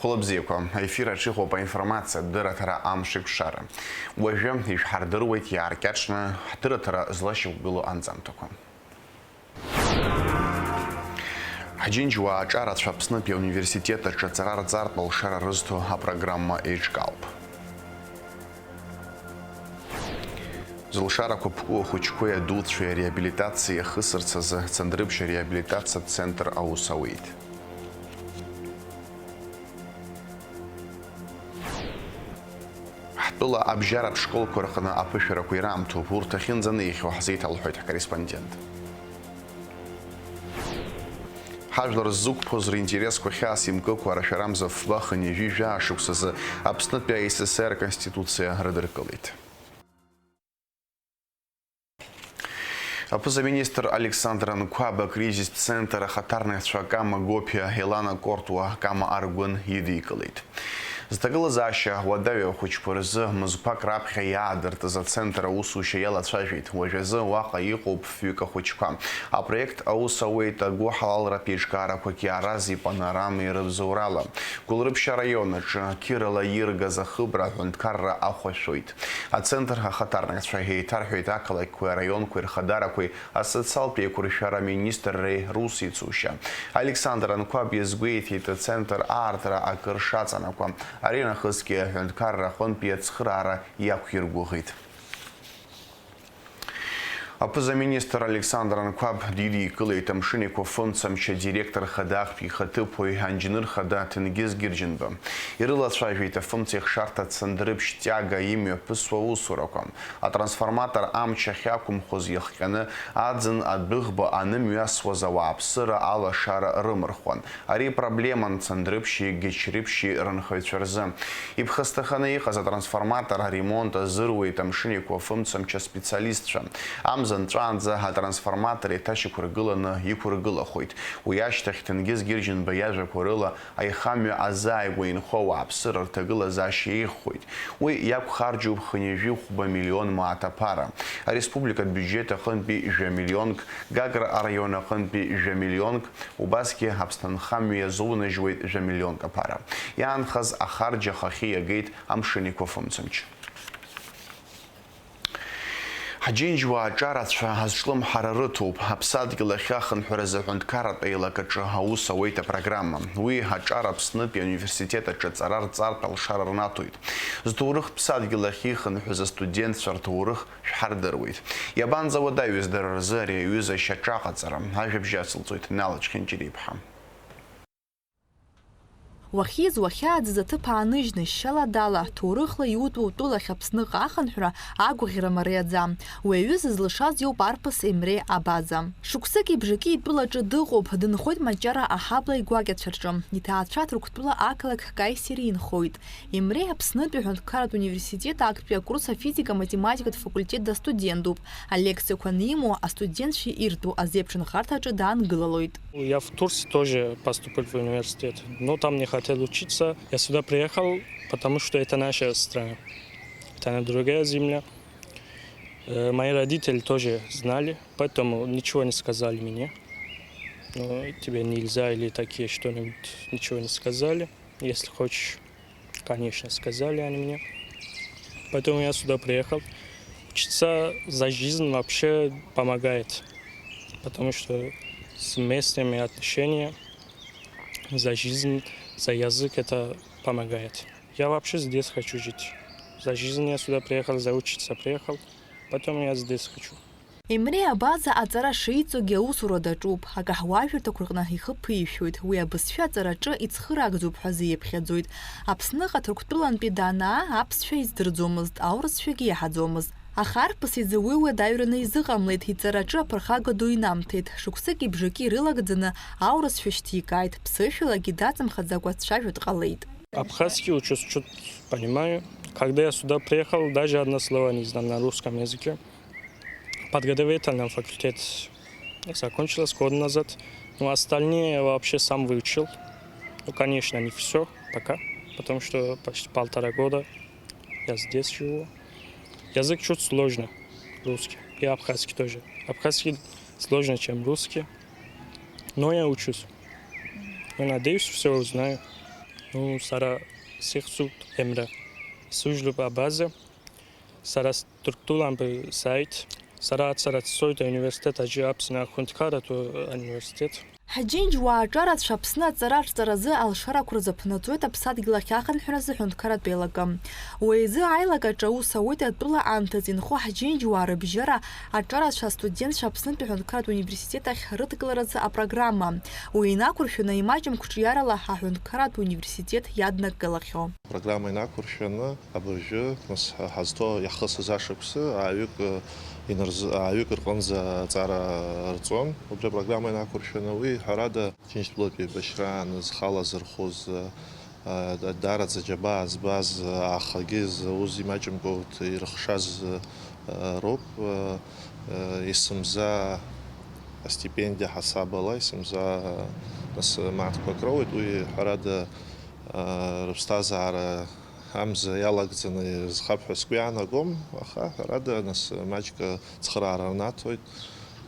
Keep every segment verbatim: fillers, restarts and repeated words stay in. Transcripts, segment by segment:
Хәылбзиақәа, аефир аҿы иҟоуп аинформациатә дырраҭара Амшеиқәшара. Уажәы ишәҳардыруеит иааркьаҿны ҳдырраҭара злашьақәгылоу анҵамҭақәа. Ҳџьынџьуаа аҿарацәа Аԥснытәи ауниверситет аҿы аҵара рҵартә алшара рызҭо апрограмма еиҿкаауп. Зылшарақәа ԥку ахәыҷқәеи адуцәеи ареабилитациа иахысырц азы Цандрыԥшь ареабилитациатә центр аус ауеит. Ҳтәыла абжьаратә школқәа рҟны аԥышәарақәа ираамҭоуп, урҭ ахьынӡанеихьоу ҳзеиҭалҳәоит ҳкорреспондент. Ҳажәлар ззықәԥоз ринтересқәа хьаас имкыкәа, арашәарамза фба хынҩажәи жәаа шықәсазы Аԥснытәи А С С Р Конституциа рыдыркылеит. Аԥыза-министр Александр Анқәаб акризистә центр ахаҭарнакцәа Кама Гопиа, Елана Кортуа, Кама Аргәын идикылеит. Зҭагылазаашьа уадаҩу ахәыҷқәа рзы мызқәак раԥхьа иаадыртыз ацентр аусушьа иалацәажәеит. Уажәазы уаҟа иҟоуп фҩык ахәыҷқәа. Апроект аус ауеит агәыҳалалратә еиҿкаарақәагьы Араз ипанорамеи рыбзоурала. Гәылрыԥшь араион аҿы қьырала иргаз ахыбра аҳәынҭқарра ахә ашәоит. Ацентр ахаҭарнакцәа еиҭарҳәеит ақалақьқәеи араионқәеи рхадарақәеи асоциалтә еиқәыршәара министрреи русеицушьа. Александр Анқәаб иазгәеиҭеит, ацентр аартра акыр шаҵанакуа. Ари нахысгьы аҳәынҭқарра аҟынтәи ацхыраара иақәиргәыӷит. Аԥыза-министр Александр Анқәаб дидикылеит Амшын Еиқәа фымцамч адиректор хада, ахԥа ихаҭыԥуаҩ, анџьныр хада Ҭенгиз Гьырџьынба. Ирылацәажәеит афымца ихшарҭа Цандрыԥшь Тиага имҩаԥысуа аусурақәа. Атрансформатор амч ахьақәымхоз иахҟьаны, аӡын адәыӷба анымҩасуаз ауааԥсыра алашара рымырхуан. Ари проблеман Цандрыԥшьи Гьачрыԥшьи рынхаҩцәа рзы. Иԥхасҭаханы иҟаз атрансформатор аремонт азыруеит Амшын Еиқәа фымцамч аспециалистцәа. Амза нҵәаанӡа атрансформатор еиҭашьақәыргыланы иқәыргылахоит. Уи ашьҭахь Ҭенгиз Гьырџьынба иажәақәа рыла, аихамҩа азааигәа инхо ауааԥсыра рҭагылазаашьа еиӷьхоит. Уи иақәхарџьуп хынҩажәи хәба миллион мааҭ аԥара. Ареспубликатә биуџьет аҟынтәи жәа миллионк, Гагра араион аҟынтәи жәа миллионк, убасгьы Аԥсны анхамҩа иазунажьуеит жәа миллионк аԥара. Иаанхаз ахарџь ахахьы иагеит Амшын Еиқәа фымцамч. Ҳџьынџьуаа аҿарацәа азҿлымҳара рыҭоуп. Аԥсадгьыл ахь ахынҳәразы аҳәынҭқарратә еилак аҿы аус ауеит апрограмма. Уи аҿар Аԥснытәи ауниверситет аҿы аҵара рҵартә алшара рнаҭоит. Зҭоурыхтә ԥсадгьыл ахь ихынҳәыз астудентцәа рҭоурых шәҳардыруеит. Иабанӡауадаҩыз дара рзы ари аҩыза ашьаҿа аҟаҵара? Ажәабжь ацылҵоит Нал Ачхьынџьариа-иԥҳа. Уахьиз уахьааӡаз аҭыԥ ааныжьны, шьала-дала, ҭоурыхла иутәу утәылахь Аԥсныҟа ахынҳәра агәаӷьра мариаӡам. Уи аҩыза зылшаз иоуп арԥыс Емре Абаза. Шықәсыки бжаки итәылаҿы дыҟоуп, дынхоит Маҷара аҳабла игәакьацәа рҿы. Иҭаацәа Ҭырқәтәыла ақалақь Каисери инхоит. Емре Аԥснытәи аҳәынҭқарратә университет актәи акурс афизика-математикатә факультет дастудентуп. Алекциақәа анимоу, астудентцәа иртәу азеиԥшынхарҭаҿы даангылалоит. Я в Турции тоже поступил в университет, но там не хотел учиться. Я сюда приехал, потому что это наша страна. Это не другая земля. Э, мои родители тоже знали, поэтому ничего не сказали мне. Ну, тебе нельзя или такие что-нибудь, ничего не сказали. Если хочешь, конечно, сказали они мне. Поэтому я сюда приехал. Учиться за жизнь вообще помогает, потому что с местными отношения за жизнь, за язык это помогает. Я вообще здесь хочу жить. За жизнь я сюда приехал, за учиться приехал, поэтому я здесь хочу. Емре Абаза аҵара шиҵогьы аусура даҿуп, акаҳуажәырҭақәа рҟны ихы ԥишәоит, уи абызшәа аҵараҿы ицхыраагӡоуп ҳәа азы иаԥхьаӡоит. Аԥсныҟа Ҭырқәтәылантәи данаа, аԥсшәа издырӡомызт, аурысшәагьы иаҳаӡомызт. Аха арԥыс изы уи уадаҩраны изыҟамлеит, иҵараҿы аԥырхага ду инамҭеит, шықәсыки бжаки ирылагӡаны аурысшәа шьҭикааит, ԥсышәалагьы даҵамхаӡакәа дцәажәо дҟалеит. Абхазский учусь, чуть понимаю. Когда я сюда приехал, даже одно слово не знал на русском языке. Подготовительный факультет закончилось год назад. Ну, остальные я вообще сам выучил. Ну, конечно, не все пока, потому что почти полтора года я здесь живу. Язык чуть сложно, русский. И абхазский тоже. Абхазский сложно, чем русский. Но я учусь. Я надеюсь, все узнаю. Ну, сара сыхьӡуп Емра. Сыжәлоуп Абаза. Сара Ҭырқәтәылантәи сааит. Сара ацара сцоит ауниверситет аҿы Аԥсны аҳәынҭқарратә университет. Ҳџьынџьуаа аҿарацәа Аԥсны аҵара рҵаразы алшарақәа рзаԥнаҵоит Аԥсадгьыл ахьахынҳәразы аҳәынҭқарратә еилакы. Уи азы аилакаҿы аус ауеит атәыла анҭыҵ инхо ҳџьынџьуаа рыбжьара аҿарацәа астудентцәа Аԥснытәи аҳәынҭқарратә университет ахь рыдкыларазы апрограмма. Уи инақәыршәаны имаҷымкәа ҿиарала аҳәынҭқарратә университет иаднакылахьоу. Апрограмма инақәыршәаны абыржәы, нас, ҳазҭо иаҳхысыз ашықәсы ааҩык, э, инарз-, ааҩык рҟынӡа аҵара рҵон. Убри апрограмма инақәыршәаны уи, ҳәарада, Џьынџьтәылатәи еибашьраан зхала зырхәыз, э, э, даараӡа џьабаа збаз, э, аахагьы зауз имаҷымкәа урҭ ирыхшаз, э, роуп. Э, э, есымза астипендиа ҳасабала, есымза, э, нас, мааҭқәак роуеит. Уи, ҳәарада, э, рыԥсҭазаара амза иалагӡаны ирызхап ҳәа сгәы иаанагом, аха, ҳәарада, нас, маҷк ацхыраара рнаҭоит.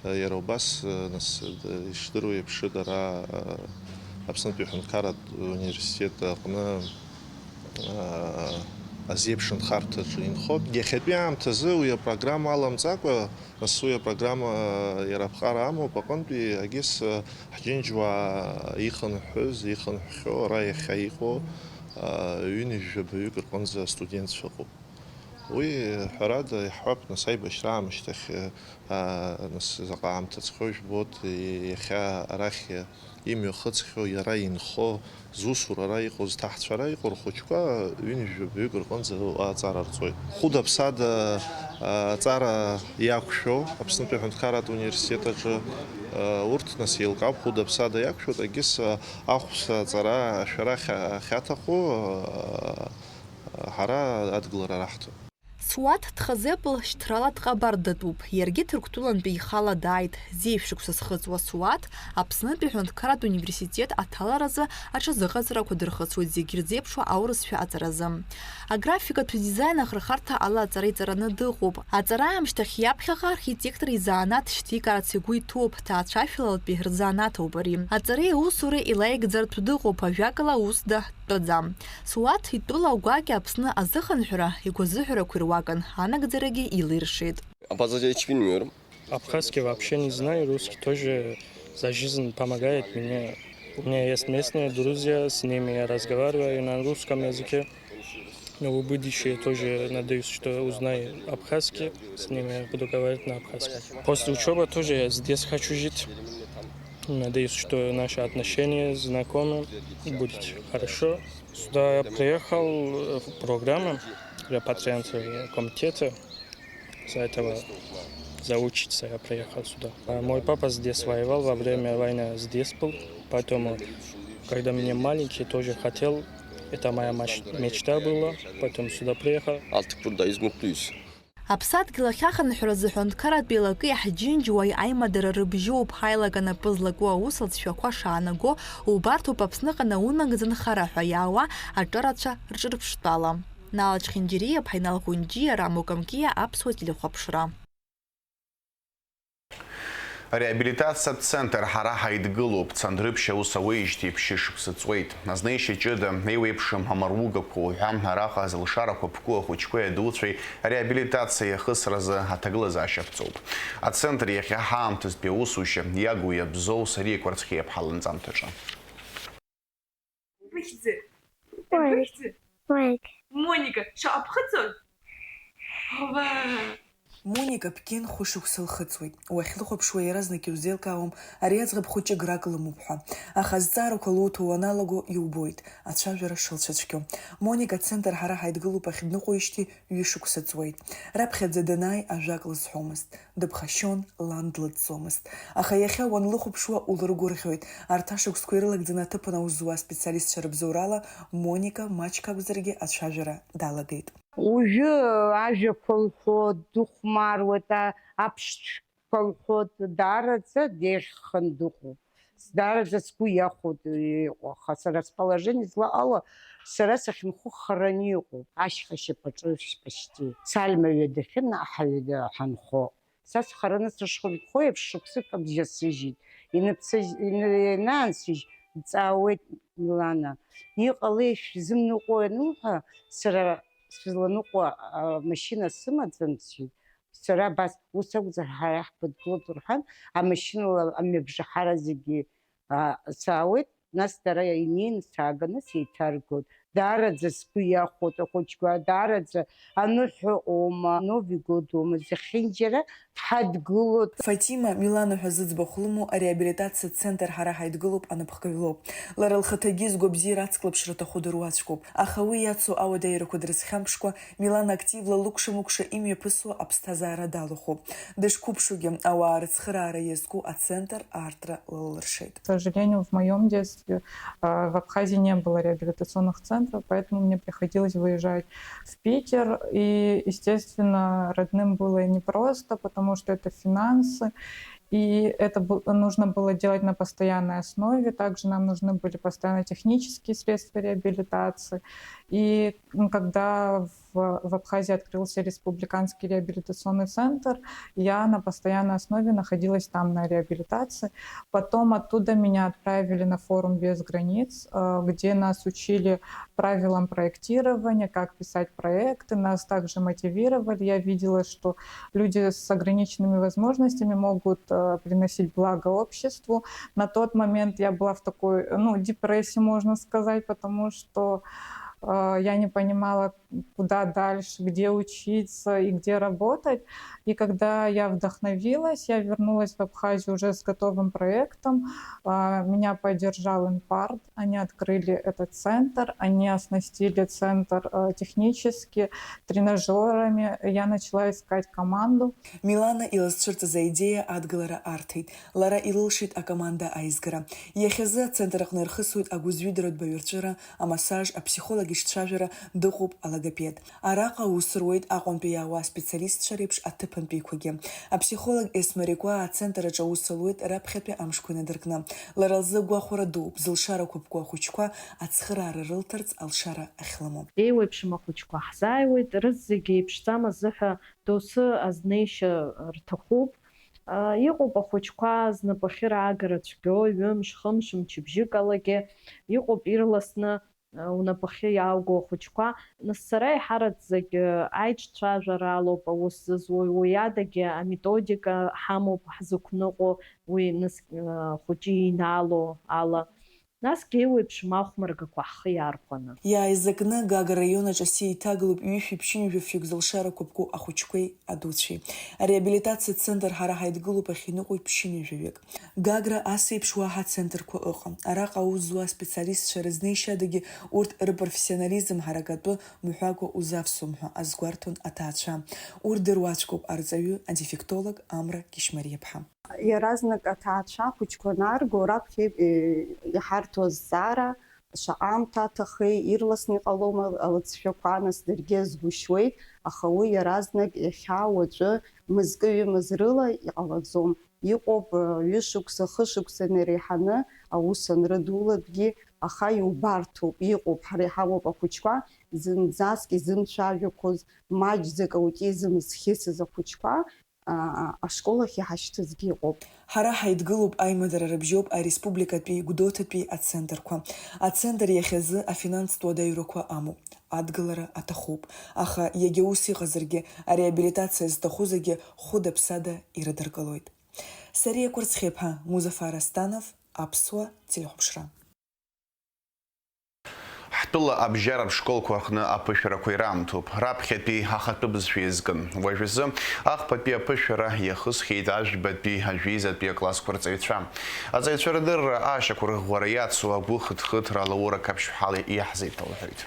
Иара убас, нас, ишдыру еиԥш, дара Аԥснытәи аҳәынҭқарратә университет аҟны азеиԥш нхарҭаҿы инхоит. Иахьатәи аамҭазы уи апрограмма аламҵакәа, нас, уи апрограмма иара аԥҟара амоуп аҟынтәи, егьыс, ҳџьынџьуаа ихынҳәыз, ихынҳәхьоу, ара иахьа иҟоу, ҩынҩажәаба-ҩык рҟынӡа астудентцәа ыҟоуп. Уи, ҳәарада, иаҳҳәап, нас, аибашьра аамышьҭахь, аа, нас, заҟа аамҭа ҵхьоу жәбоит, иахьа арахь имҩахыҵхьоу, иара инхо, зусура ара иҟоу, зҭаҳцәа ара иҟоу рхәыҷқәа ҩынҩажәаба-ҩык рҟынӡа аҵара рҵоит. Хәыда-ԥсада, аа, аҵара иақәшәо, Аԥснытәи аҳәынҭқарратә университет аҿы, аа, урҭ, нас, еилкаауп, хәыда-ԥсада иақәшәоит, егьыс, аа, ахәса аҵара ашәара ахьа-, ахьаҭаху, аа, ҳара адгылара раҳҭоит. Суаҭ Тхазепл шьҭрала дҟабардатәуп. Иаргьы Ҭырқәтәылантәи ихала дааит, зеижә шықәса зхыҵуа Суаҭ, Аԥснытәи аҳәынҭқарратә университет аҭаларазы аҽазыҟаҵарақәа дырхыҵуеит зегь ирзеиԥшу аурысшәа аҵаразы. Аграфикатә дизаин ахырхарҭа ала аҵара иҵараны дыҟоуп. Аҵара аамышьҭахь иаԥхьаҟа архитектор изанааҭ шьҭикаарц игәы иҭоуп, ҭаацәашәалатәи рзанааҭ ауп ари. Аҵареи аусуреи илаигӡартә дыҟоуп, ажәакала, усда дтәаӡам. Суаҭ итәыла гәакьа Аԥсны азыхынҳәра игәазыҳәарақәа ируакын, анагӡарагьы илиршеит. Абаза ичбин мюрм. Абхазский вообще не знаю, русский тоже за жизнь помогает мне. У меня есть местные друзья, с ними я разговариваю на русском языке. Но в будущее тоже надеюсь, что узнаю абхазский, с ними буду говорить на абхазском. После учёбы тоже я здесь хочу жить. Надеюсь, что наши отношения, знакомы, будет хорошо. Сюда я приехал, э, в программу репатрианта комитета. Из-за этого, за учиться я приехал сюда. А мой папа здесь воевал, во время войны здесь был. Поэтому, когда мне маленький, тоже хотел. Это моя маш-, мечта была. Поэтому сюда приехал. Artık buradayız, mutluyuz. Аԥсадгьыл ахьахынҳәразы аҳәынҭқарратә еилакеи ҳџьынџьуааи аимадара рыбжьоуп, ҳаилак анапы злаку аус алҵшәақәа шаанаго, убарҭоуп Аԥсныҟа наунагӡа нхара ҳәа иаауа аҿарацәа рҿырԥштәала. Нал Чхинџьириа, Ԥаинал Ҟәынџьиа, Рамо Камкиа, Аԥсуа телехәаԥшра. Ареабилитациатә центр Ҳара ҳаидгылоуп, Цандрыԥшь аус ауеижьҭеи ԥшьышықәса ҵуеит. Азнеишьа ҷыда, еиуеиԥшым амаругақәа уҳәа, араҟа зылшарақәа ԥку ахәыҷқәеи адуцәеи ареабилитациа иахысразы аҭагылазаашьа ԥҵоуп. Ацентр иахьа ҳаамҭазтәи аусушьа иагу иабзоу Сариа Кәарцхиа-ԥҳа лынҵамҭаҿы. Ибыхьӡи? Уаҩ. Ибыхьӡи? Уаҩ. Моника, шаҟа ԥхыӡои? Ова! Моника ԥгьын хәышықәса лхыҵуеит. Уахьлыхәаԥшуа иаразнак иузеилкаауам, ари аӡӷаб хәыҷы грак лымоуп ҳәа. Аха азҵаарақәа луҭо уаналаго иубоит, ацәажәара шылцәацәгьоу. Моника ацентр Ҳара ҳаидгылоуп ахь дныҟәоижьҭеи ҩышықәса ҵуеит. Раԥхьаӡа данааи ажәак лызҳәомызт. Дыԥхашьон, лан длыдҵомызт. Аха иахьа уанлыхәаԥшуа улыргәырӷьоит. Арҭ ашықәсқәа ирылагӡаны аҭыԥан аус зуа аспециалистцәа рыбзоурала Моника маҷк акәзаргьы ацәажәара далагеит. Уажәы ажәақәа лҳәо дыхәмаруеит, а-, аԥшцәқәа лҳәо даараӡа деиӷьханы дыҟоуп. Даараӡа сгәы иахәоит иҟоу, аха сара сположение злаҟало, сара сахьынхо хараны иҟоуп. Ашьха шьапаҿы почти. Сальма ҩадахьы наҟ ҳаҩада ҳанхо. Са схараны сышхынҳәхо еиԥш шықәсык абжьасыжьит. Инаԥсыжь-, ина-, инаансыжь, Дҵаауеит Милана, иҟалеи шәзымныҟәои ануҳәа, сара сызланыҟәо амашьына сымаӡам, сҳәеит. Сара абас, ус акәзар, ҳара ҳбыдгылоуп, рҳәан, амашьынала амҩабжаҳара зегьы, а, саауеит, нас дара инеины сааганы сеиҭаргоит. Даараӡа сгәы иахәоит ахәыҷқәа, даараӡа аныҳәа оума, Нови год оума, зехьынџьара дҳадгылоит. Фатима, Милана ҳәа зыӡбахә лымоу ареабилитациа центр Ҳара ҳаидгылоуп аныԥхгаҩ лоуп. Лара лхаҭагьы згәабзиара ацклаԥшра аҭаху дыруаӡәкуп, аха уи иацу ауадаҩрақәа дрызхьамԥшкәа, Милана активла лыкәша-мыкәша имҩаԥысуа аԥсҭазаара далахәуп. Дышқәыԥшугьы, ауаа рыцхыраара иазку ацентр аартра лылыршеит. К сожалению, в моём детстве, а, в Абхазии не было реабилитационных центров, поэтому мне приходилось выезжать в Питер. И, естественно, родным было непросто, потому что это финансы, и это бу-, нужно было делать на постоянной основе. Также нам нужны были постоянно технические средства реабилитации. И, м, когда в, в Абхазии открылся республиканский реабилитационный центр, я на постоянной основе находилась там на реабилитации. Потом оттуда меня отправили на форум «Без границ», э, где нас учили правилам проектирования, как писать проекты, нас также мотивировали. Я видела, что люди с ограниченными возможностями могут, э, приносить благо обществу. На тот момент я была в такой, ну, депрессии, можно сказать, потому что, э, я не понимала, куда дальше, где учиться и где работать. И когда я вдохновилась, я вернулась в Абхазию уже с готовым проектом. А, меня поддержал Инпард. Они открыли этот центр, они оснастили центр, э, технически, тренажерами. Я начала искать команду. Милана илызцәырҵыз аидеиа адгылара арҭеит. Лара илылшеит акоманда аизгара. Иахьазы ацентр аҟны ирхысуеит агәыӡҩыдаратә баҩрҵәыра, амассаж, апсихолог ишцәажәара, дыҟоуп алогопед. Араҟа аус руеит Аҟәантәи иаауа аспециалистцәа реиԥш аҭыԥантәиқәагьы. Аԥсихолог Есма Рикәа ацентр аҿы аус луеит раԥхьатәи амшқәа инадыркны. Лара лзы агәахәара дууп, зылшара қәыԥку ахәыҷқәа ацхыраара рылҭарц алшара ахьлымоу. Еиуеиԥшым ахәыҷқәа ҳзааиуеит, рызегьы еиԥшӡам азыҳәа доусы азнеишьа рҭахуп. Иҟоуп ахәыҷқәа знапы ахьыраагара цәгьоу, ҩымш, хымш, мчыбжьык алагьы, иҟоуп ирласны унапахьы иаауго ахәыҷқәа. Нас сара еиҳараӡак аиҿцәажәара алоуп аус зызуа, уи адагьы аметодика ҳамоуп ҳзықәныҟәо, уи нас, хәыҷы инаало ала. Насгьы еиуеиԥшым ахәмаргақәа ҳхы иархәаны. Иааизакны Гагра араион аҿы сеиҭагалоуп ҩышәи ԥшьынҩажәи фҩык зылшара қәыԥку ахәыҷқәеи адуцәеи. Ареабилитациа центр Ҳара ҳаидгылоуп ахь иныҟәоит ԥшьынҩажәаҩык. Гагра ас еиԥш уаҳа центрқәа ыҟам. Араҟа аус зуа аспециалистцәа рызнеишьадагьы урҭ рпрофессионализм ҳаракатәы мҳәакәа узавсуам ҳәа азгәарҭон аҭаацәа. Урҭ дыруаӡәкуп арҵаҩы, адефектолог Амра Кьышьмариаԥҳа. Иаразнак аҭаацәа ахәыҷқәа анаарго, раԥхьа, е, иҳарҭо азҵаара, шаҟа аамҭа аҭахеи, ирласны иҟалома алыҵшәақәа, нас даргьы азгәышьуеит, аха уи иаразнак иахьа уаҵәы мызкы-ҩымыз рыла иҟалаӡом. Иҟоуп, э, ҩышықәса, хышықәса инареиҳаны аус анрыдулакгьы, аха иубарҭоуп, иҟоуп, ҳара иҳамоуп ахәыҷқәа, зынӡаск изымцәажәақәоз, маҷӡак аутизм зхьысыз ахәыҷқәа, а, ашкол ахь иҳашьҭызгьы ыҟоуп. Ҳара ҳаидгылоуп аимадара рыбжьоуп ареспубликатәи Гәдоуҭатәи ацентрқәа. Ацентр иахьазы афинанстә уадаҩрақәа амоуп, адгылара аҭахуп, аха иагьа ус иҟазаргьы, ареабилитациа зҭаху зегьы хәыда-ԥсада ирыдыркылоит. Сариа Кәарцхьыԥҳа, Музафар Астанов, Аԥсуа телехәаԥшра. Ҳтәыла абжьаратә школқәа рҟны аԥышәарақәа ираамҭоуп. Раԥхьатәи ахатәы бызшәа иазкын. Уажәазы ахԥатәи аԥышәара иахысхьеит ажәбатәи, ажәеизатәи аклассқәа рҵаҩцәа. Аҵаҩцәа рдырра аашьақәырӷәӷәара иацу агәы хыҭхыҭра Лаура Қаԥшьҳал иаҳзеиҭалҳәоит.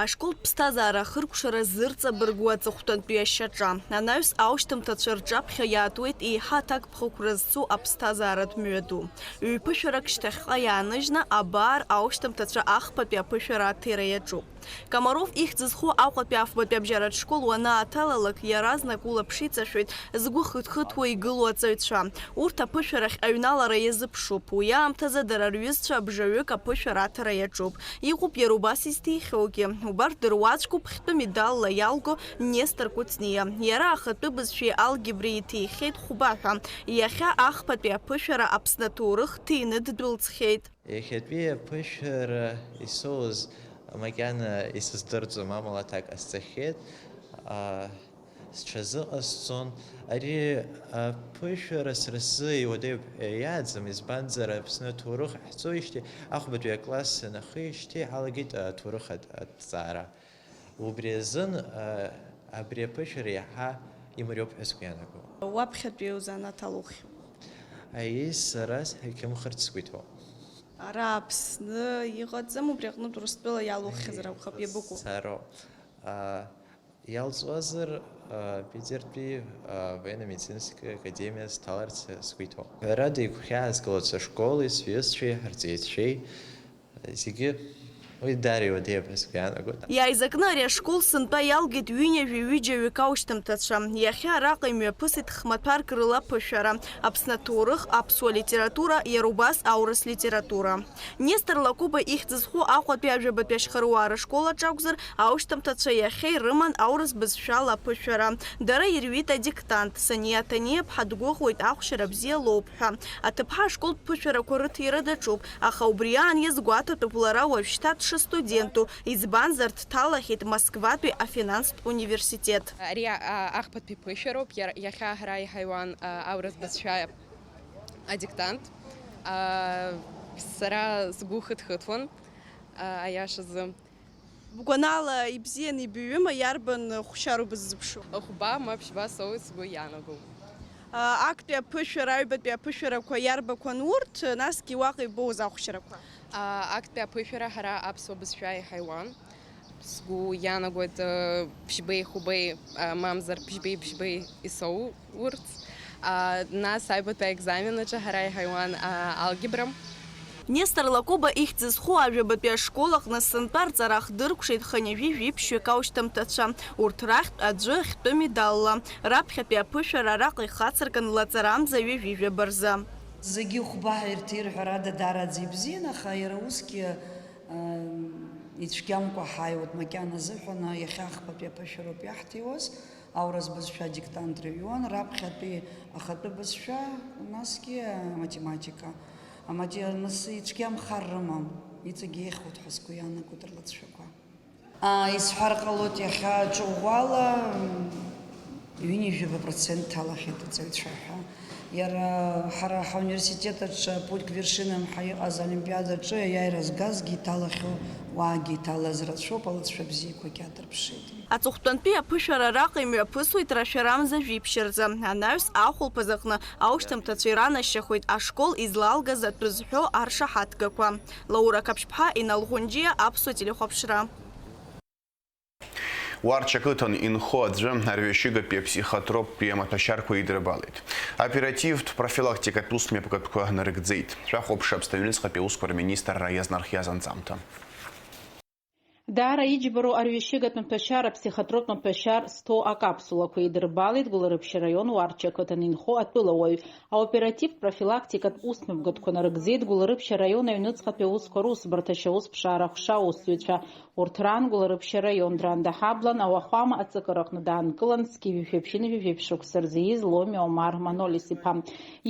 Ашколтә ԥсҭазаара ахыркәшара зырҵабыргуа аҵыхәтәантәи ашьаҿа, анаҩс аушьҭымҭацәа рҿаԥхьа иаатуеит еиҳа аҭакԥхықәра зцу аԥсҭазааратә мҩаду. Ҩ-ԥышәарак шьҭахьҟа иааныжьны, абар, аушьҭымҭацәа ахԥатәи аԥышәара аҭира иаҿуп. Комаров ихьӡ зху Аҟәатәи афбатәи абжьаратә школ уанааҭалалак, иаразнак улаԥш иҵашәоит згәы хыҭхыҭуа игылоу аҵаҩцәа. Урҭ аԥышәарахь аҩналара иазыԥшуп. Уи аамҭазы дара рҩызцәа абжаҩык аԥышәара аҭара иаҿуп. Иҟоуп иара убас изҭихьоугьы. Убарҭ дыруаӡәкуп хьтәы медалла иалго Нестор Кәыҵниа. Иара ахатәы бызшәеи алгебреи иҭихьеит хәба ҳәа. Иахьа ахԥатәи аԥышәара Аԥсны аҭоурых ҭины ддәылҵхьеит. Иахьатәи аԥышәара исоуз макьана исыздырӡом, амала аҭак ҟасҵахьеит. Аа, сҽазыҟасҵон. Ари аԥышәара сара сзы иуадаҩуп ҳәа иааӡам, избанзар, Аԥсны аҭоурых ҳҵоижьҭеи, ахәбатәи акласс санахижьҭеи ҳалагеит аҭоурых аҭ-, аҭҵаара. Убри азын, а, абри аԥышәара иаҳа имариоуп ҳәа сгәы иаанагом. Уаԥхьатәи узанааҭ алуххьоу? Аиеи, сара сҳақьымхарц сгәы иҭоуп. Ара Аԥсны иҟаӡам, убри аҟнытә Урыстәыла иалуххьазар акәхап, иабыкәу? Сароуп. А, иалҵуазар, а, Питертәи, а, военно-медицинская академиа сҭаларц сгәы иҭоуп. Ҳәарада, игәхьаазгылоз ашколи сҩызцәеи ҳарҵаҩцәеи, зегьы уи даара иуадаҩуп ҳәа сгәы иаанагоит. Иааизакны ари ашкол сынтәа иалгеит ҩынҩажәи ҩыџьа ҩык аушьҭымҭацәа. Иахьа араҟа имҩаԥысит хмаҭәарк рыла аԥышәара, Аԥсны аҭоурых, аԥсуа литература, иара убас аурыс литература. Нестор Лакоба ихьӡ зху Аҟәатәи ажәабатәи ашьхаруаа рышкол аҿы акәзар, аушьҭымҭацәа иахьа ирыман аурыс бызшәала аԥышәара. Дара ирҩит адиктант. Саниа Ҭаниаԥҳа дгәыӷуеит ахәшьара бзиа лоуп ҳәа. Аҭыԥҳа ашколтә ԥышәарақәа рыҭира даҿуп, аха убри аан иазгәаҭатәуп лара уажәшьҭа дшыстуденту, избанзар, дҭалахьеит Москватәи афинанстә университет. Ари, а, ахԥатәи ԥышәароуп, иара, иахьа ҳара иҳаиуан, а, аурыс бызшәа адиктант. А, сара сгәы хыҭхыҭуан, а, аиашазы. Бгәанала, ибзиан, ибаҩыма, иарбан хәшьароу быззыԥшу? Хәба ма ԥшьба соуит сгәы иаанагоу. А, актәи аԥышәара, аҩбатәи аԥышәарақәа иарбақәан урҭ, насгьы уаҟа ибоуз ахәшьарақәа? А, актәи аԥышәара ҳара аԥсуа бызшәа иҳаиуан. Сгәы иаанагоит, а, ԥшьбеи хәбеи, а, мамзар ԥшьбеи ԥшьбеи исоу. Урҭ, а, нас аҩбатәи аекзамен аҿы ҳара иҳаиуан, а, алгебра. Нестор Лакоба ихьӡ зху ажәабатәи ашкол аҟны сынтәа рҵара хдыркәшеит хынҩажәи жәиԥшьҩык аушьҭымҭацәа. Урҭ рахьтә аӡәы хьтәы медалла. Раԥхьатәи аԥышәара араҟа ихацыркын лаҵарамза ҩажәи жәаба рзы. Зегьы хәба ҳәа ирҭир ҳәарада даараӡа ибзиан, аха иара усгьы, ам, ицәгьамкәа ҳааиуеит макьана азыҳәан, иахьа ахԥатәи аԥышәароуп иаҳҭиуаз. Аурыс бызшәа адиктант рыҩуан, раԥхьатәи ахатәы бызшәа, насгьы аматематика. Амати-, нас ицәгьамхар рымам, иҵегь еиӷьхоит ҳәа сгәы иаанагоит рлыҵшәақәа. А, исҳәар ҟалоит, иахьа ҿыӷәӷәала, м, ҩынҩажәаба процент ҭалахьеит аҵаҩцәа ҳәа. Иара ҳара ҳауниверситет аҿы Путь к вершинам ҳәа иҟаз олимпиадаҿы аиааира згазгьы иҭалахьоу уаагьы иҭалаз рацәоуп, алыҵшәа бзиақәагьы аадырԥшит. Аҵыхәтәантәи аԥышәара араҟа имҩаԥысуеит рашәарамза жәиԥшь рзы. Анаҩс ахәылԥаз аҟны аушьҭымҭацәа иранашьахоит ашкол излалгаз атәы зҳәо аршаҳаҭгақәа. Лаура Қаԥшьԥҳа, Инал Ӷәынџьиа, Аԥсуа телехәаԥшра. Уарча қыҭан инхо аӡәы арҩашьыгатәи аԥсихотроптәи амаҭәашьарқәа идырбалеит. Оперативтә профилактикатә усмҩаԥгатәқәа нарыгӡеит. Шәахәаԥш Аԥсны аҩныҵҟатәи аусқәа рминистрра иазнархиаз анҵамҭа. Даара иџьбароу арҩашьыгатә маҭәашьар, аԥсихотроптә маҭәашьар зҭоу акапсулақәа идырбалеит Гәылрыԥшь араион Уарча ақыҭан инхо атәылауаҩ. Аоперативтә профилактикатә усмҩаԥгатәқәа нарыгӡеит Гәылрыԥшь араион аҩныҵҟатәи аусқәа русбарҭа ашьаусԥшаара ахәша аусзуҩцәа. Урҭ раан Гәылрыԥшь араион Дранда Ҳаблан ауахәама аҵакыраҟны даанкылан, зқьи жәшәи ԥшьынҩажәи жәиԥшь шықәса рзы ииз Ломиа Омар Манолис-иԥа.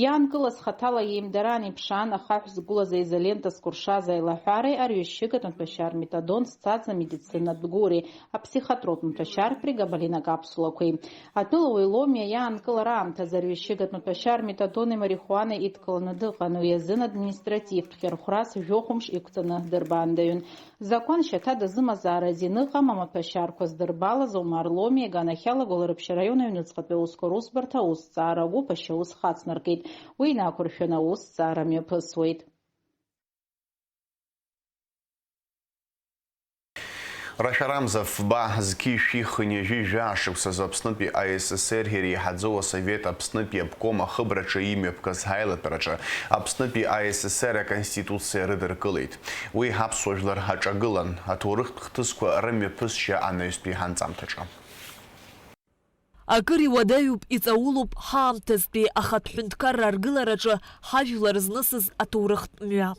Иаанкылаз хаҭала иеимдараан иԥшаан ахаҳә зқәлаз аизолента зкәыршаз аилаҳәареи арҩашьыгатә маҭәашьар метадон зцаз амедицинатә гәыри аԥсихотроптә маҭәашьар прегабалин акапсулақәеи. Атәылауаҩ Ломиа иаанкылара аамҭазы арҩашьыгатә маҭәашьар метадони марихуанеи идкыланы дыҟан, уи азын административтә хьырхәрас жәохә мш иқәҵаны дырбаандаҩын. Закәан шьаҭа дазымазаараӡа ианыҟам амаҭәашьарқәа здырбалаз Омар Ломиа иганахьала Гәылрыԥшь араион аҩныҵҟатәи аусқәа русбарҭа аусҭҵаара агәыԥ ашьаус хацнаркит. Уи инақәыршәаны аусҭҵаара мҩаԥысуеит. Рашәарамза фба зқьи шәи хынҩажәи жәаа шықәсазы Аԥснытәи А С С Р иреиҳаӡоу асовет Аԥснытәи аобком ахыбраҿы имҩаԥгаз ҳаилатәараҿы Аԥснытәи А С С Р аконституциа рыдыркылеит. Уи ҳаԥсуа жәлар аҿагылан, аҭоурыхтә хҭысқәа рымҩаԥысшьа анаҩстәи ҳанҵамҭаҿы. Акыр иуадаҩуп, иҵаулоуп ҳаамҭазтәи ахатә ҳәынҭқарра аргылараҿы ҳажәлар знысыз аҭоурыхтә мҩа.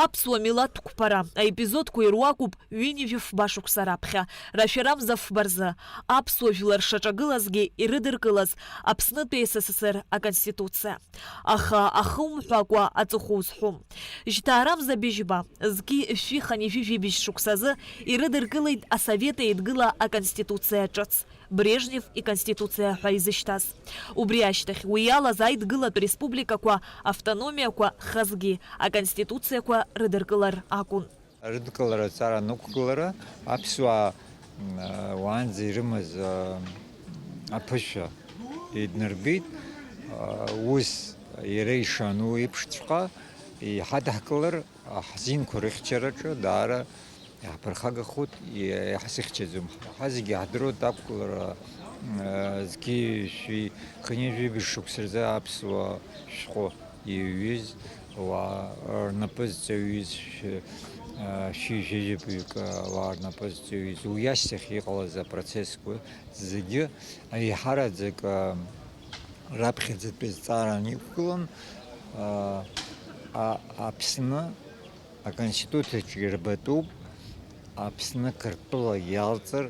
Аԥсуа милаҭ қәԥара аепизодқәа ируакуп ҩынҩажәи фба шықәса раԥхьа, рашәарамза фба рзы, аԥсуа жәлар шаҿагылазгьы ирыдыркылаз Аԥснытәи С С С Р аконституциа. Аха ахы умҳәакәа аҵыхәа узҳәом. Жьҭаарамза быжьба, зқьи шәи хынҩажәи жәибжь шықәсазы ирыдыркылеит Асовет Еидгыла аконституциа ҿыц. Брежнев иконституциа ҳәа изышьҭаз. Убри ашьҭахь уи иалаз аидгылатә республикақәа, автономиақәа хазгьы аконституциақәа рыдыркылар акәын. Рыдкылара, аҵара анықәгылара, аԥсуаа, м, уаанӡа ирымаз, а, аԥышәа еиднарбеит. А, ус иара ишану еиԥшҵәҟьа иҳадаҳкылар, ҳзинқәа рыхьчараҿы даара иаҳԥырхагахоит, иа-, иаҳзыхьчаӡом. Ҳа зегьы иаҳдыруеит ақәгылара, э, зқьи жәшәи хынҩажәи жәибжь шықәса рзы аԥсуа шәҟәы иҩыз, ауаа рнапы зҵаҩыз, шә-, э, шәи жәаҩык ауаа рнапы зҵаҩыз, уи ашьҭахь иҟалаз апроцессқәа зегьы еиҳараӡак, э, раԥхьаӡатәи азҵаара аниқәгылан, э, а-, Аԥсны Аконституциаҿы ирбатәуп Аԥсны Қырҭтәыла иалҵыр,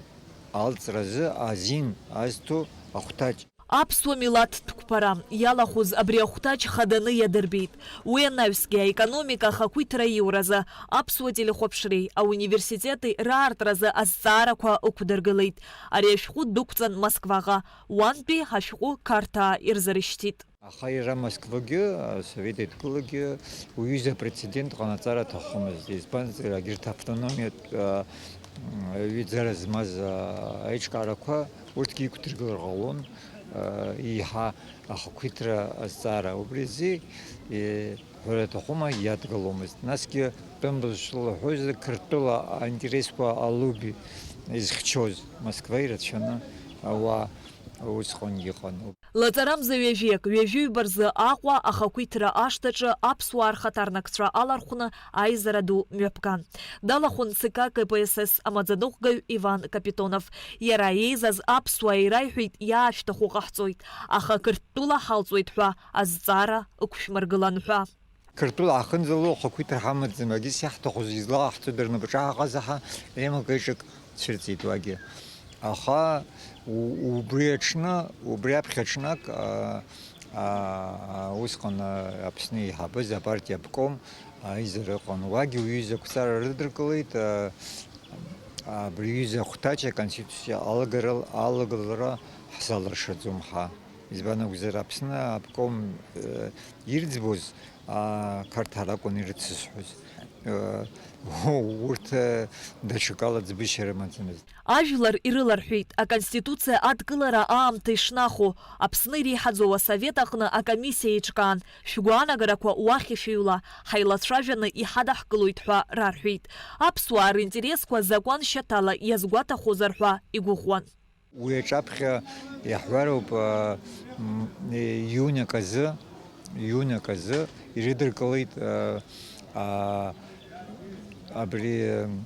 алҵразы азин азҭо ахәҭаҷ. Аԥсуа милаҭтә қәԥара иалахәыз абри ахәҭаҷ хаданы иадырбеит. Уи анаҩсгьы аекономика ахақәиҭра аиуразы, аԥсуа телехәаԥшреи ауниверситети раартразы азҵаарақәа ықәдыргылеит. Ари ашәҟәы дәықәҵан Москваҟа, уантәи ҳашәҟәы Қарҭаа ирзырышьҭит. Аха иара Москвагьы, Асовет Еидгылагьы, уи аҩыза апрецедент ҟанаҵар аҭахымызт. Избанзар, егьырҭ автономиатә, а, ҩыӡара змаз, а, аиҿкаарақәа урҭгьы иқәдыргылар ҟалон, а, еиҳа ахақәиҭра азҵаара. Убри азы, е, ҳәара аҭахума, иадгыломызт. Насгьы тәым бызшәала уҳәозар, Қырҭтәыла аинтересқәа алоби изхьчоз Москва ирацәаны ауаа усҟан иҟан. Лаҵарамза ҩажәиак, ҩажәиҩба рзы Аҟәа ахақәиҭра ашҭаҿы аԥсуаа рхаҭарнакцәа алархәны аизара ду мҩаԥган. Далахәын С К К П С С амаӡаныҟәгаҩ Иван Капитонов. Иара еизаз аԥсуаа ираиҳәеит, иаашәҭаху ҟаҳҵоит, аха Қырҭтәыла ҳалҵуеит ҳәа азҵаара ықәшәмыргылан ҳәа. Қырҭтәыла ҳахынӡало ахақәиҭра ҳамаӡам, егьыс иаҳҭаху зегь злаҟаҳҵо дырнапаҿы ҳаҟазар ҳәа еимакы-еиҿык цәырҵит уагьы. Аха у-, убри аҽны, убри аԥхьа ҽнак, а, а, усҟан, а, Аԥсны еиҳабыз апартиа аобком аизара ыҟан. Уагьы уҩыза ақәҵара рыдыркылеит, а, абри аҩыза ахәҭаҷ аконституциа алагара, алагалара ҳзалыршаӡом ҳа. Избан акәзар, Аԥсны аобком, э, ирӡбоз, а, Қарҭаа ракәын ирыцызҳәоз. Э, урҭ, э, даҽакала ӡбышьа рымаӡамызт. Ажәлар ирыларҳәеит, аконституциа адкылара аамҭа ишнахо, Аԥсны иреиҳаӡоу асовет аҟны акомиссиа еиҿкаан, шәгәаанагарақәа уахь ишәыҩла, ҳаилацәажәаны иҳадаҳкылоит ҳәа рарҳәеит. Аԥсуаа ринтересқәа закәан шьаҭала иазгәаҭахозар ҳәа игәыӷуан. Уи аҿаԥхьа иаҳҳәароуп, а, м, иуни аказы, иуни аказы ирыдыркылеит, а, а, абри, м,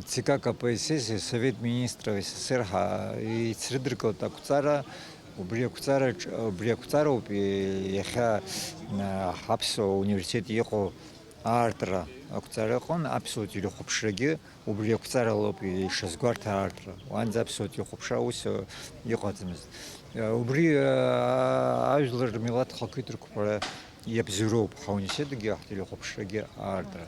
Ц К К П С С, Совет министров С С Р ҳа-, ицрыдыркылт ақәҵара, убри ақәҵараҿ, убри ақәҵароуп и-, иахьа, а, ҳаԥсуа университет иҟоу аартра ақәҵара ыҟан, аԥсуа телехәаԥшрагьы убри ақәҵаралоуп ишазгәарҭа аартра. Уаанӡа аԥсуа телехәаԥшра ус, э, иҟаӡамызт. Э, убри, э, ажәлар рмилаҭ хақәиҭрақәа иабзоуроуп ҳауниверситетгьы ҳтелехәаԥшрагьы аартра.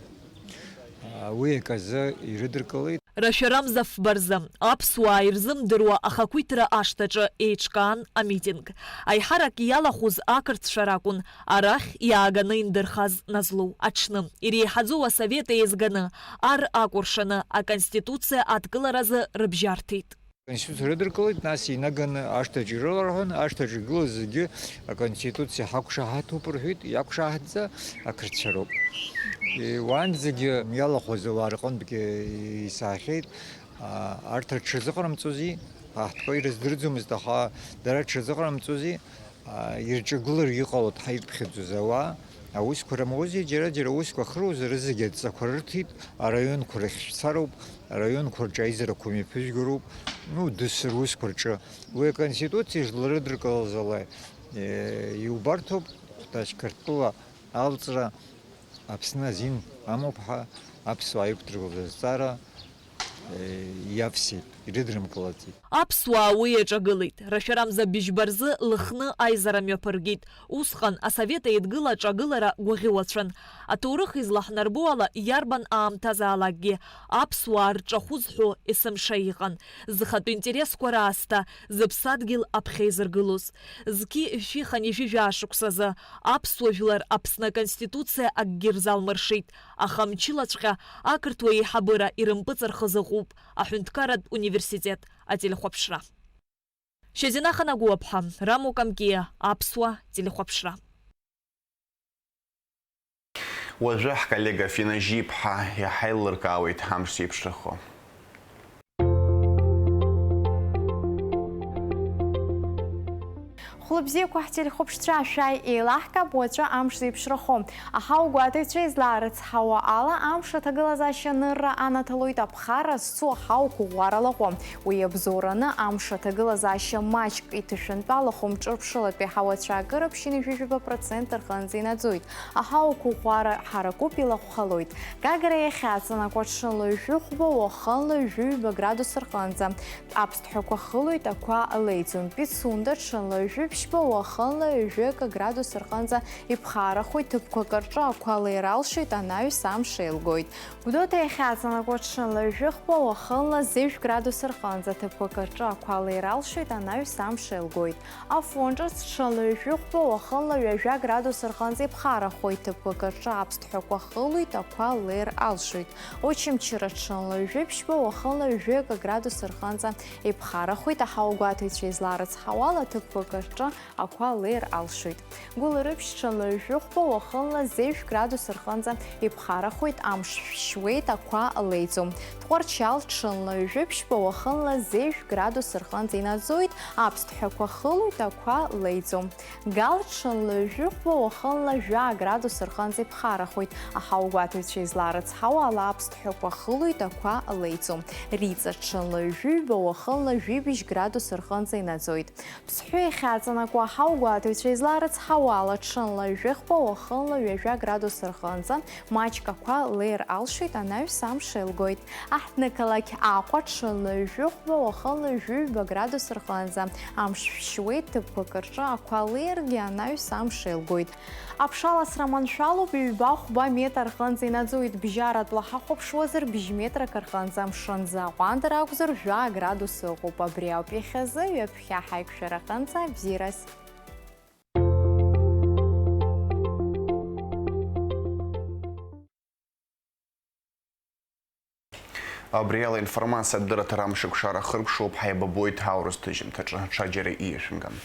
Э, уи аказы ирыдыркылеит. Рашәарамза фба рзы, аԥсуаа ирзымдыруа ахақәиҭра ашҭаҿы еиҿкаан амитинг. Аиҳарак иалахәыз ақырҭцәа ракәын, арахь иааганы индырхаз назлоу аҽны. Иреиҳаӡоу асовет еизганы, ар акәыршаны, аконституциа адкыларазы рыбжьарҭеит. Аконституциа рыдыркылеит, нас инаганы ашҭаҿы ирыларҳәон, ашҭаҿы игылаз зегьы аконституциа ҳақәшаҳаҭуп рҳәеит, иақәшаҳаҭӡа ақырҭцәа роуп. Е, уаанӡагьы иалахәыз ауаа рҟынтәгьы исаахьеит. А, арҭ рҽазыҟарымҵози, аҳҭқәа ирыздырӡомызт, аха дара рҽазыҟарымҵози, а, ирҿагылар иҟало дҳаирԥхьаӡоз ауаа, аусқәа рымоузеи, џьара-џьара аусқәа ахыруазар, рызегьы адҵақәа рырҭеит, араионқәа рахь шәцароуп, араионқәа рҿы аизарақәа мҩаԥыжәгароуп, ну, дасу русқәа рҿы. Уи аконституциа жәлар рыдыркылаз ала, э, иубарҭоуп, Хәҭаҷ Қырҭтәыла алҵра Аԥсны азин амоуп ҳәа аԥсуаа иқәдыргылаз азҵаара, э, иавсит, ирыдрымкылаӡеит. Аԥсуаа уи иаҿагылеит, рашәарамза быжьба рзы Лыхны аизара мҩаԥыргеит. Усҟан Асовет Еидгыла аҿагылара гәаӷьуацәан. Аҭоурых излаҳнарбо ала, иарбан аамҭазаалакгьы аԥсуаа рҿахәы зҳәо есымша иҟан. Зхатәы интересқәа раасҭа, зыԥсадгьыл аԥхьа изыргылоз. Зқьи жәшәи хынҩажәи жәаа шықәсазы аԥсуа жәлар Аԥсны Аконституциа акгьы рзалмыршеит, аха мчылаҵәҟьа ақырҭуа еиҳабыра ирымпыҵархыз ыҟоуп аҳәынҭқарратә университет ателехәаԥшра. Шьазина Ханагәыаԥҳа, Рамо Камкиа, Аԥсуа телехәаԥшра. Уажәы ҳколлега Фина Жьиԥҳа иҳаилыркаауеит амш зеиԥшрахо. Хәлыбзиақәа ҳтелехәаԥшцәа, шәааи еилаҳкаап уаҵәы амш зеиԥшрахо. Аҳауагәаҭаҩцәа излаарыцҳауа ала, амш аҭагылазаашьа анырра анаҭалоит аԥхара зцу аҳауақәа ӷәӷәара лаҟәы. Уи иабзоураны, амш аҭагылазаашьа маҷк иҭышәынтәалахо, мҿырԥшылатәи аҳауацәа акыра ԥшьынҩажәи жәаба процент рҟынӡа инаӡоит. Аҳауақәа ӷәӷәара ҳаракуп, илаҟәхалоит. Гагра иахьаҵанакуа ҽынла ҩажәи хәба, уахынла ҩажәи ҩба градус рҟынӡа. Аԥсҭҳәақәа хылоит, ақәа леиӡом. Пицунда ҽынла ҩажәи ԥшьба, уахынла ҩажәи акы градус рҟынӡа иԥхарахоит, ҭыԥқәак рҿы ақәа леир алшоит, анаҩс амш еилгоит. Гәдоуҭа иахьаҵанакуа ҽынла ҩажәи хәба, уахынла зежә градус рҟынӡа, ҭыԥқәак рҿы ақәа леир алшоит, анаҩс амш еилгоит. Афон ҿыц ҽынла ҩажәи хәба, уахынла ҩажәа градус рҟынӡа иԥхарахоит, ҭыԥқәак рҿы аԥсҭҳәақәа хылоит, ақәа леир алшоит. Очамчыра ҽынла ҩажәи ԥшьба, уахынла ҩажәи акы градус рҟынӡа иԥхарахоит, аҳауагәаҭаҩцәа излаарыцҳауа ала, ҭыԥқәак рҿы ақәа леир алшоит. Гәылрыԥшь ҽынла ҩажәи хәба, уахынла зежә градус рҟынӡа иԥхарахоит, амш шәшьуеит, ақәа леиӡом. Тҟәарчал ҽынла ҩажәи ԥшьба, уахынла зежә градус рҟынӡа инаӡоит, аԥсҭҳәақәа хылоит, ақәа леиӡом. Гал ҽынла ҩажәи хәба, уахынла жәаа градус рҟынӡа иԥхарахоит, аҳауагәаҭаҩцәа излаарыцҳауа ала, аԥсҭҳәақәа хылоит, ақәа леиӡом. Риҵа ҽынла ҩажәи ҩба, уахынла жәибжь градус рҟынӡа инаӡоит. Ԥсҳәы иахьаҵанакуа аҳауагәаҭаҩцәа излаарыцҳауа ала, ҽынла ҩажәи хәба, уахынла ҩажәа градус рҟынӡа маҷк ақәа леир алшоит, анаҩс амш еилгоит. Аҳҭнықалақь Аҟәа ҽынла ҩажәи хәба, уахынла ҩажәи ҩба градус рҟынӡа амш шәшьуеит, ҭыԥқәак рҿы ақәа леиргьы, анаҩс амш еилгоит. Аԥшаласра маншәалоуп, ҩба-хәба метр рҟынӡа инаӡоит, бжьаратәла ҳахәаԥшуазар, бжь метрак рҟынӡа, амшынӡы аҟәандара акәзар, жәаа градус ыҟоуп. Абри ауп иахьазы, ҩаԥхьа ҳаиқәшәара аҟынӡа, бзиарас. Абри ала информациатә дырраҭара амшаԥшара хыркәшоуп, ҳаибабоит аурыс ҭыжьымҭаҿы, ҽаџьара ииашәымган.